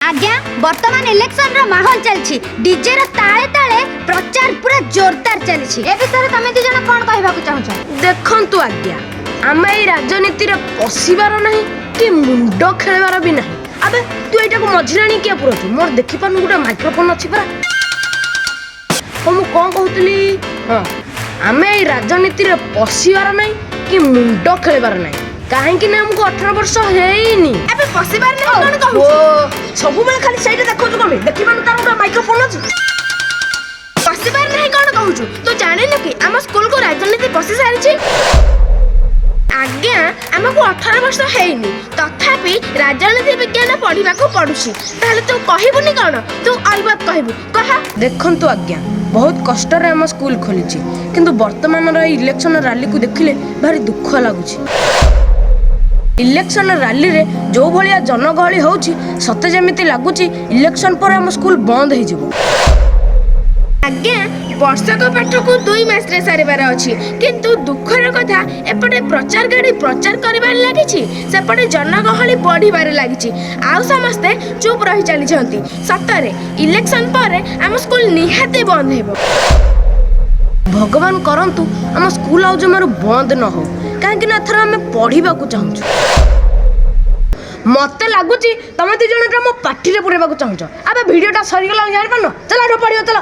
ଆଜ୍ଞା, ବର୍ତ୍ତମାନ ଇଲେକ୍ସନର ମାହୋଲ ଚାଲିଛି। ଡିଜେର ତାଳେ ତାଳେ ପ୍ରଚାର ପୁରା ଜୋରଦାର ଚାଲିଛି। ଏ ବିଷୟରେ ତମେ ଦି ଜଣ କଣ କହିବାକୁ ଚାହୁଁଛ? ଦେଖନ୍ତୁ ଆଜ୍ଞା, ଆମେ ଏଇ ରାଜନୀତିରେ ପଶିବାର ନାହିଁ କି ମୁଣ୍ଡ ଖେଳିବାର ବି ନାହିଁ। ଆବେ, ତୁ ଏଇଟାକୁ ମଝିରେ ଆଣି କିଏ ପୁରଉଛୁ? ମୋର ଦେଖିପାରୁନୁ, ଗୋଟେ ମାଇକ୍ରୋଫୋନ୍ ଅଛି ପରା। ହଁ, ମୁଁ କ'ଣ କହୁଥିଲି? ହଁ, ଆମେ ଏଇ ରାଜନୀତିରେ ପଶିବାର ନାହିଁ କି ମୁଣ୍ଡ ଖେଳିବାର ନାହିଁ, କାହିଁକି ନା ଆମକୁ 18 ବର୍ଷ ହେଇନି। ଏବେ ପଶିବାର ନାହିଁ କଣ ଓ କହୁଛୁ? ସବୁବେଳେ ଖାଲି ସେଇଟା ଦେଖାଉଛୁ କଣ ପାଇଁ? ଦେଖିପାରୁନୁ, ତାର ଗୋଟେ ମାଇକ୍ରୋଫୋନ୍ ଅଛି। ପଶିବାର ନାହିଁ କଣ କହୁଛୁ? ତୁ ଜାଣିନୁ କି ଆମ ସ୍କୁଲକୁ ରାଜନୀତି ପଶି ସାରିଛି? ଆଜ୍ଞା, ଆମକୁ 18 ବର୍ଷ ହେଇନି, ତଥାପି ରାଜନୀତି ବିଜ୍ଞାନ ପଢିବାକୁ ପଡୁଛି। ତାହେଲେ ତୁ କହିବୁନି କଣ? ତୁ ଅଲବତ କହିବୁ, କହ। ଦେଖନ୍ତୁ ଆଜ୍ଞା, ବହୁତ କଷ୍ଟରେ ଆମ ସ୍କୁଲ ଖୋଲିଛି, କିନ୍ତୁ ବର୍ତ୍ତମାନର ଏଇ ଇଲେକ୍ସନ ରାଲିକୁ ଦେଖିଲେ ଭାରି ଦୁଃଖ ଲାଗୁଛି। ଇଲେକ୍ସନ ରାଲିରେ ଯେଉଁ ଭଳିଆ ଜନଗହଳି ହେଉଛି, ସତେ ଯେମିତି ଲାଗୁଛି ଇଲେକ୍ସନ ପରେ ଆମ ସ୍କୁଲ ବନ୍ଦ ହେଇଯିବ। ଆଜ୍ଞା, ବର୍ଷକ ପାଠକୁ 2 ମାସରେ ସାରିବାର ଅଛି, କିନ୍ତୁ ଦୁଃଖର କଥା, ଏପଟେ ପ୍ରଚାର ଗାଡ଼ି ପ୍ରଚାର କରିବାରେ ଲାଗିଛି, ସେପଟେ ଜନଗହଳି ବଢ଼ିବାରେ ଲାଗିଛି, ଆଉ ସମସ୍ତେ ଚୁପ୍ ରହି ଚାଲିଛନ୍ତି। ସତରେ ଇଲେକ୍ସନ ପରେ ଆମ ସ୍କୁଲ ନିହାତି ବନ୍ଦ ହେବ। ଭଗବାନ କରନ୍ତୁ ଆମ ସ୍କୁଲ ଆଉ ଜମାରୁ ବନ୍ଦ ନ ହଉ, କାହିଁକି ନା ଏଥର ଆମେ ପଢ଼ିବାକୁ ଚାହୁଁଛୁ। ମତେ ଲାଗୁଛି ତମେ ଦି ଜଣ ଏଟା ମୋ ପାଟିରେ ପୁରେଇବାକୁ ଚାହୁଁଛ। ଆବେ, ଭିଡ଼ିଓଟା ସରିଗଲାଣି ଜାଣିପାରୁନ? ଚାଲ, ଏଠୁ ପଢ଼ିବ, ଚାଲ।